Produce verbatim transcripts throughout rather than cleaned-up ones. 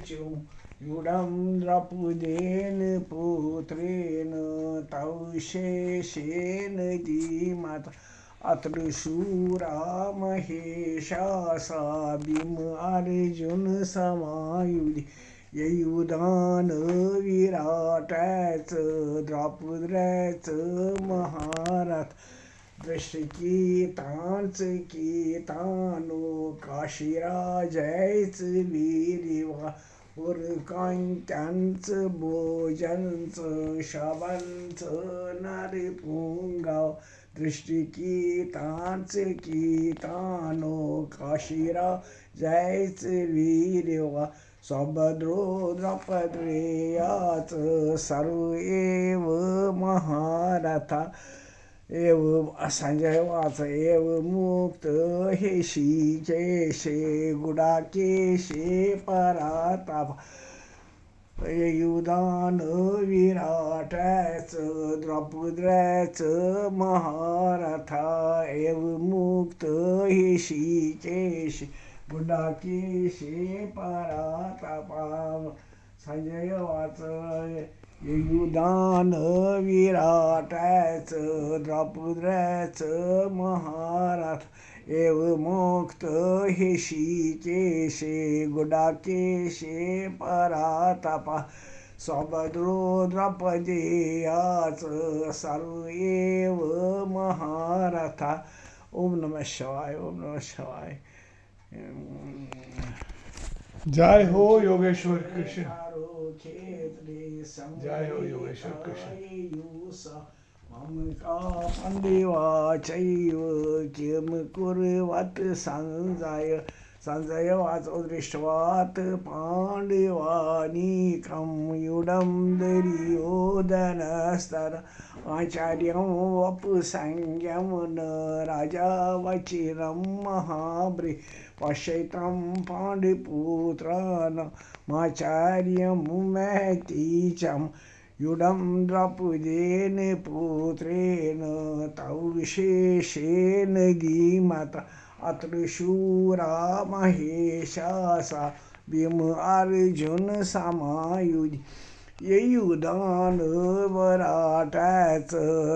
चुं युडं द्रौपदेन पुत्रेण तौ शेषेण धीमता। अत्र शूरा महेशासा भीम अर्जुन समायुधि। ययुधान विराटच द्रौपदच महारथ। दृष्टि कीतांच कीतानो काशीराजैच वीरिवा। पुरकांत्यांच भोजंच शबंच नरपुंगव। दृष्टि कीतांच कीतानो काशीराजैच वीरिवा। सौभद्रो द्रौपदेयाच सर्व एव महारथा। एव संजय वाच एव मुक्त हृषीकेशे गुडाकेशे परातप। युधान विराटच द्रौपदच महारथा। एव मुक्त हृषीकेशे गुडाकेशे परातपा। संजय वाच युधान विराटच द्रौपदच महारथ। एव मुक्त हृषीकेशे गुडाकेशे परातपा। सौभद्रो द्रौपदेयाच सर्व एव महारथा। ओम नमः शिवाय, ओम नमः शिवाय। जय हो योगेश्वर कृष्ण। जय हो योगेश्वर कृष्ण। मम का पांडवा चैव किम कुर्वत संजय। संजय वाच दृष्ट्वात पांडवानीकम युडम दुर्योधनस्तर। आचार्यं वपुसंज्ञं न राजा वचिरं महाब्री। पश्यतां पांडुपुत्राणामाचार्यं मैत्रीचं युडं द्रौपदेन पुत्रेण तौ शेषेण धीमता। अत्र शूरा महेशासा भीम अर्जुन समायुधि। ययुधान विराटच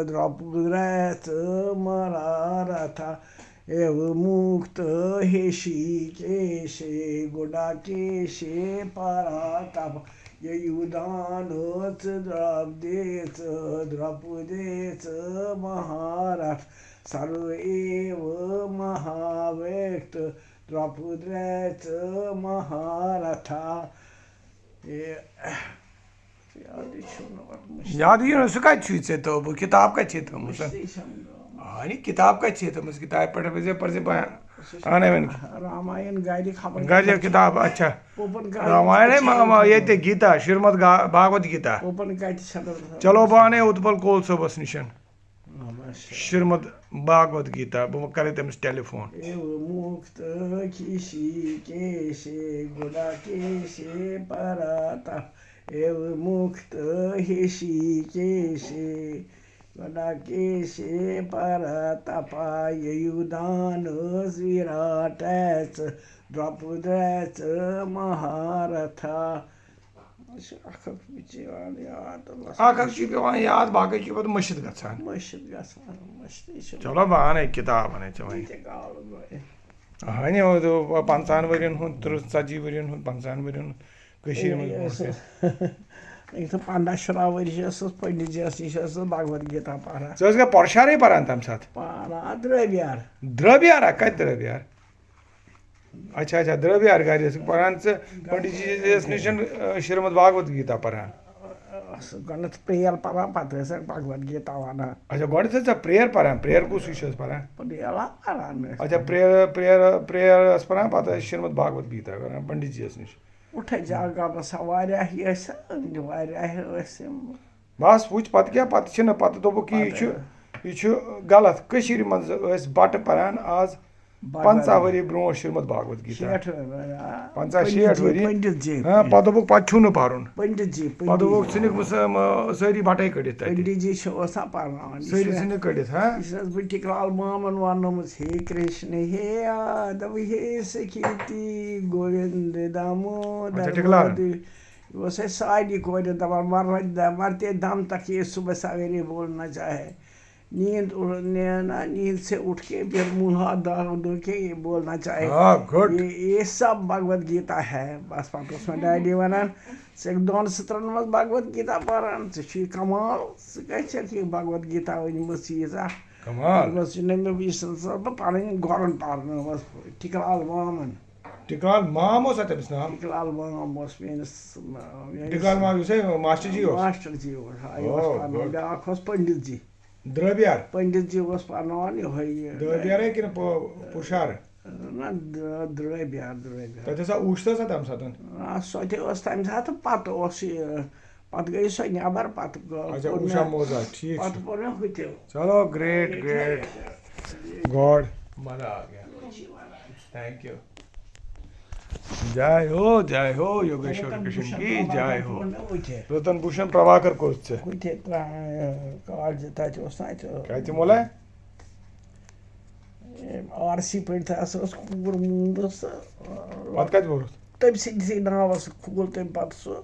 द्रौपदच महारथा। एव मुक्त हृषीकेशे गुडाकेशे परातप। ययुधानच द्रौपदेच द्रौपदेच महारथ। सर्व एव महाव्यक्त द्रौपदेच महारथा۔ اے، یادٕے چھُم نہٕ وۄنۍ، مٔشتٕے۔ یادٕے چھُنہٕ، سُہ کَتہِ چھُے ژےٚ تھوٚومُت؟ کِتاب کَتہِ چھے تھٲومٕژ؟ مٔشتٕے چھَم گٔمٕژ۔ اَہَنہِ، کِتاب کَتہِ چھے تھٲومٕژ؟ کِتابہِ پٮ۪ٹھ پَزِ، پَزِ بَیان۔ سُہ چھُ اَہَنہِ وۄنۍ۔ راماین گَرِ خبر گَرِ کَتہِ چھِ۔ کِتاب، اچھا۔ پوپَن کَتہِ راماین چھِ ما، ما، تھٲومٕژ؟ ییٚتہِ گیٖتا، شریمد گا-، بھاگوت گیٖتا۔ پوپَن کَتہِ چھِ تھٲومٕژ؟ چلو، بہٕ اَنَے اُتپل کول صٲبَس نِش۔ نمسکار۔ شریمد بھاگوت گیتا، بہٕ کرے تٔمِس ٹیلی فون۔ एव मुक्त हृषीकेशे गुडाकेशे परातप। एव मुक्त हृषीकेशे गुडाकेशे परातपा। ययुधानस विराटच द्रौपदच महारथा। اَسہِ چھِ اَکھ اَکھ چیٖز یِوان یاد تہٕ بَس۔ اَکھ اَکھ چھُ پٮ۪وان یاد، باقٕے چھُ پَتہٕ مٔشِتھ گژھان۔ مٔشِتھ گژھان، مٔشتٕے چھُ۔ چلو، بہٕ اَنَے کِتاب، اَنَے ژےٚ وۄنۍ۔ یہِ تہِ گاو گوٚو۔ اَہَنہِ، او، دو-، پنٛژاہَن ؤرِیَن ہُنٛد، تٕرٛہ، ژَتجی ؤرِیَن ہُنٛد، پنٛژاہَن ؤرِیَن ہُنٛد کٔشیٖرِ منٛز یہِ برونٛٹھ ٲسٕس، یہِ تہٕ پنٛداہ شُراہ ؤرِش ٲسٕس، پنٛڈِت جی یَس نِش ٲسٕس بھگوت گیٖتا پَران۔ ژٕ ٲسکھا پۄرشارٕے پَران تَمہِ ساتہٕ؟ پَران درٛٲبیار۔ درٛٲبیارا؟ کَتہِ درٛٲبیار؟ اچھا، اچھا، درٛٲبیار گرِ ٲسٕکھ پران ژٕ پنڈت جی یَس نِش، آ، شریمد بھاگوت گیتا پران۔ ٲس گۄڈٕنٮ۪تھ prayer پران، پتہٕ ٲسۍ بھگوت گیتا ونان۔ اچھا، گۄڈٕنٮ۪تھ ٲسۍ ژےٚ prayer پران، prayer کُس ہیوٗ چھِ ٲسۍ پران؟ Prayer پران ٲسۍ۔ اچھا، prayer، prayer، prayer ٲس پران، پتہٕ ٲسۍ شریمد بھاگوت گیتا کران پنڈت جی یَس نِش۔ اُٹھے جاگا بسا واریاہ ٲسۍ، واریاہ ٲسۍ یِم۔ بس وٕچھ، پتہٕ کیٛاہ، پتہٕ چھِنہٕ، پتہٕ دوٚپُکھ کہِ یہِ چھُ، پتہٕ یہِ چھُ غلط۔ کٔشیٖرِ منٛز ٲسۍ بٹہٕ پران، آز پنٛژاہ ؤری برونٛہہ شریمد بھاگوت گیتا۔ شیٹھ، آ، پنٛژاہ، پنڈت شیٹھ جی، ؤری۔ پنڈت جی۔ ہاں، پتہٕ دوٚپُکھ، پتہٕ چھُو نہٕ پرُن۔ پنڈت جی، پتہٕ پنڈت دوٚپُکھ، جی۔ ژھٕنِکھ مُس-، م-، سٲری بٹے کٔڑِتھ تتہِ۔ پنڈت جی چھِ اوسان پرناوان۔ یہِ سٲری چھُ، ژھٕنِکھ کٔڑِتھ، ہاں؟ یہِ چھُ حظ بہٕ ٹِکرال مامن وننومُت، ہے کرشن، ہے یادو، ہے سکھیتی، گووِند دامودر اچھا، ٹِکرال۔ مودی۔ یہِ اوس اَسہِ سارنٕے کورٮ۪ن دپان، مر-، مرتے دم تک یہ صبح سویرے بولنا چاہے۔ نیند اڑ-، نینا، نیند سے اٹھ کے پھر منہ ہاتھ دھو دھو کے یہ بولنا چاہے۔ ہاں، good۔ یہ، یہ سب بھگوت گیتا ہے۔ بس پتہٕ اوس مےٚ ڈیڈی ونان، "ژٕ چھکھ دۄن سٕترن منٛز بھگوت گیتا پران، ژےٚ چھُے کمال، ژٕ کتہِ چھکھ یہِ بھگوت گیتا أنمٕژ ییٖژاہ؟" کمال۔ بس یہِ نہٕ مےٚ، یُس ہسا بہٕ پنٕنۍ گۄڈن پرنٲوٕس، ٹِکرال مامن۔ ٹِکرال مام اوسا تٔمِس ناو؟ ٹِکرال مام اوس میٲنِس، میٲنِس ٹِکرال مام یُس ہے ماسٹر جی اوس؟ ماسٹر جی اوس، آ، یہِ اوس او، پرناوان۔ Good۔ بیٛاکھ اوس پنڈت جی۔ درٲبیار؟ پنڈت جی اوس پرناوان یِہوٚے یہِ۔ درٲبیارے کِنہٕ پو-، پُشار؟ نہ، د-، درٲبیار، درٲبیار۔ تَتہِ ہسا اوٗشت ہسا تَمہِ ساتہٕ؟ آ، سۄ تہِ ٲس تَمہِ ساتہٕ، پَتہٕ اوس یہِ، پَتہٕ گٔے سۄ نٮ۪بر، پَتہٕ گوٚو، اچھا، کوٚر اوٗشا مےٚ، موزا، ٹھیٖک پَتہٕ چھُ۔ پوٚر مےٚ ہُتہِ۔ چلو، great، great۔ God۔ مزٕ آو کیٛاہ۔ Thank you۔ جاے ہو، جاے ہو، یوگیشور رتن کرشن بھوشن کی پربھاکر جاے ہو۔ کوٚر مےٚ ہُتہِ۔ رتن بھوشن پربھاکر کوٚر ژےٚ۔ ہُتہِ ترٛا-، کالجہِ تَتہِ اوس نا اَتہِ۔ کَتہِ مولے؟ آر سی پٔرِتھ ہسا ٲس کوٗر موٗدمٕژ تہٕ پَتہٕ کَتہِ ووٚنُتھ؟ تٔمۍ سٕنٛدسٕے ناوَس کھوٗل تٔمۍ پَتہٕ سُہ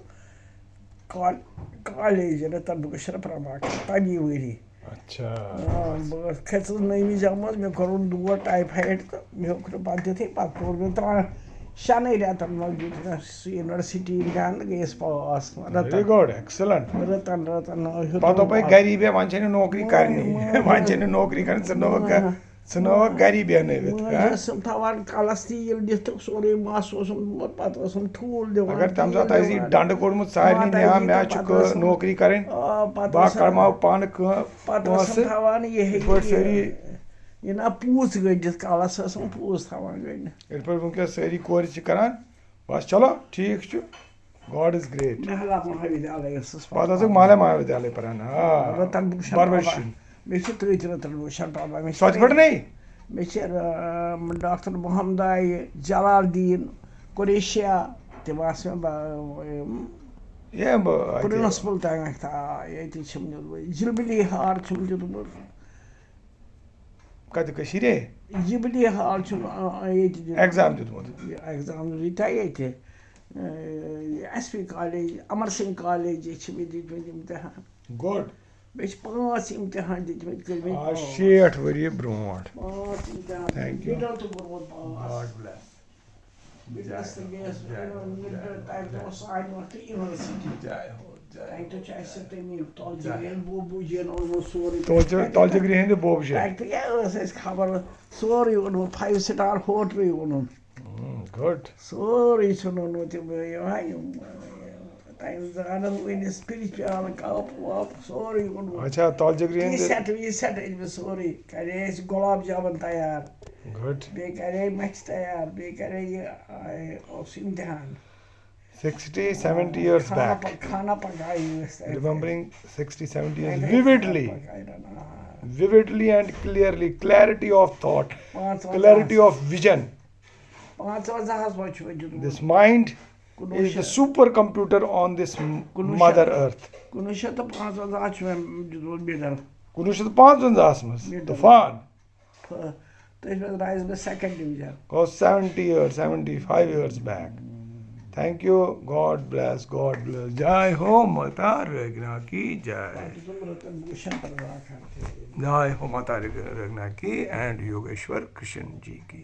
کال-، کالج رتن بھوشن پربھاکر تَمی ؤری۔ اچھا۔ آ، بہٕ ٲس، کھٔژٕس نٔیمہِ جمٲژ، مےٚ کوٚرُن دود ٹایفایڈ تہٕ مےٚ ہیوٚک نہٕ پَتہٕ تِتھُے، پَتہٕ کوٚر مےٚ ترٛا-، شٮ۪نٕے رٮ۪تَن منٛز دیُت مےٚ سُہ یونیورسٹی امتحان تہٕ گٔیَس پاس۔ Ratan. Very good، excellent۔ Ratan, Ratan, آ، ہیوٚتُن پَتہٕ دوٚپُے پَتہٕ۔ گَری بیٚہہ، وۄنۍ چھے نہٕ نوکری مٲلۍ، کَرنی۔ مٲلۍ۔ وۄنۍ چھے نہٕ نوکری کَرٕنۍ، ژٕ نوکھ گَ-، مٲلۍ۔ ژٕ نوکھ گَری بیٚہنٲوِتھ، مٲلۍ ہا؟ ٲسٕم تھاوان کَلَس تیٖل دِتھ تہٕ سورُے مَس اوسُم دوٚپمُت، پَتہٕ ٲسٕم ٹھوٗل دِوان، اگر تَمہِ ساتہٕ تیٖل آسی دِوان۔ ڈَنڈٕ کوٚڑمُت سارنٕے پَتہٕ نِہا، آسی مےٚ تہٕ چھُ پَتہٕ کٲ-، ٲسٕم، نوکری کَرٕنۍ، آ، پَتہٕ بہٕ ہا ٲسٕم کَرٕماو پانہٕ کٲم۔ پَتہٕ ٲسٕم پونٛسہٕ، تھاوان یِہے یِتھ پٲٹھۍ یہِ، سٲری۔ یہِ نا پوٗژ گٔنٛڈِتھ، کَلَس ٲسٕم پوٗژ تھاوان گٔنٛڈِتھ۔ یِتھ پٲٹھۍ وٕنکیٚس سٲری کورِ چھِ کَران، بَس چلو، ٹھیٖک چھُ، God is great۔ مہلا مہاویدیالیہ ٲسٕس پَتہٕ ٲسٕکھ پَران۔ مہلا مہاویدیالیہ پَران، آ، رتن بھوشن بَربَرِ پَران۔ شُن۔ مےٚ چھِ ترٛےٚ تہِ رتن بھوشن پَران، مےٚ چھِ سۄ تہِ ترٛےٚ۔ پٔرنَے؟ مےٚ چھِ، آ، ڈاکٹر محمد آیہِ، جلال الدین قریشیا، تِم آسہٕ مےٚ با-، یِم یہِ بہٕ اَتہِ پرنسپل تَتہِ، آ، ییٚتہِ چھِم دیُتمُت۔ جُبلی ہال چھُم دیُتمُت۔ کَتہِ، کٔشیٖرے؟ جُبلی ہال چھُم، آ، آ، ییٚتہِ دیُتمُت۔ ایگزام دیُتمُت؟ یہِ ایگزام دیُت تۄہہِ ییٚتہِ۔ آ، یہِ S P college, Amar Singh college چھِ مےٚ دِتمٕتۍ امتحان۔ Good۔ مےٚ چھِ پانٛژھ امتحان دِتمٕتۍ، کٔرمٕتۍ آز پاس۔ شیٹھ ؤری برونٛٹھ۔ پانٛژھ امتحان۔ Thank you۔ مِڈل تہٕ کوٚرمُت پاس۔ God bless۔ مِڈلَس تہٕ گٔیَس جاے ہو، مِڈل جاے ہو، تَتہِ جاے اوس سانہِ وقتہٕ یونیورسٹی۔ جاے ہو، جاے ہو۔ تَتہِ چھُ اَسہِ تٔمی تالجہِ جاے۔ گرٛینٛد بوبوٗ جی یَن اوٚنمُت سورُے۔ تالجہِ، تَتہِ تالجہِ گرٛینٛد بوبوٗ جی۔ تَتہِ تہِ کیٛاہ ٲس اَسہِ خبر؟ سورُے اوٚنمُت، فایِو سِٹار ہوٹلٕے اوٚنُن۔ ہُم، good۔ سورُے ژھُنُن وۄنۍ تِم، یِم ہا یِم، تَمہِ زانَن وٕنہِ spiritual cup وَپ سورُے اوٚنمُت۔ اچھا، تالجہِ گرٛینٛد۔ ٹی سیٹ وی سیٹ أنۍ مےٚ سورُے۔ کَرے اَسہِ گۄلاب جامُن تیار۔ Good۔ بیٚیہِ کَرے مَژھِ تیار، بیٚیہِ کَرے یہِ، آے، اوس اِمتِحان۔ Sixty, seventy years کھانا back۔ پَک-، کھانا پَکاے ٲسۍ تَتہِ۔ Remembering sixty, seventy years اَتہِ ٲسۍ vividly۔ کھانا پَکاے رَنان۔ Vividly and clearly، clarity of thought، پانٛژھ وَنزاہ۔ Clarity of vision۔ پانٛژھ وَنزاہَس منٛز چھُ مےٚ دیُتمُت۔ This mind کُنوُہ is the شیٚتھ supercomputer on this کُنوُہ شیٚتھ mother earth۔ کُنوُہ شیٚتھ تہٕ پانٛژھ وَنزاہ چھُ مےٚ دیُتمُت مِڈل۔ کُنوُہ شیٚتھ تہٕ پانٛژھ وَنزاہَس منٛز، مِڈل۔ طوفان۔ تہٕ تٔتھۍ منٛز درٛایس بہٕ second division۔ گوٚو seventy years, seventy five years back۔ Thank you, God bless, God bless۔ جاے ہو ماتا رگنا کی جاے۔ پتہٕ چھُس بہٕ رتن بھوشن پرواکھان تہِ۔ جاے ہو ماتا رگ-، رگنا کی and یوگیشور کرشن جی کی۔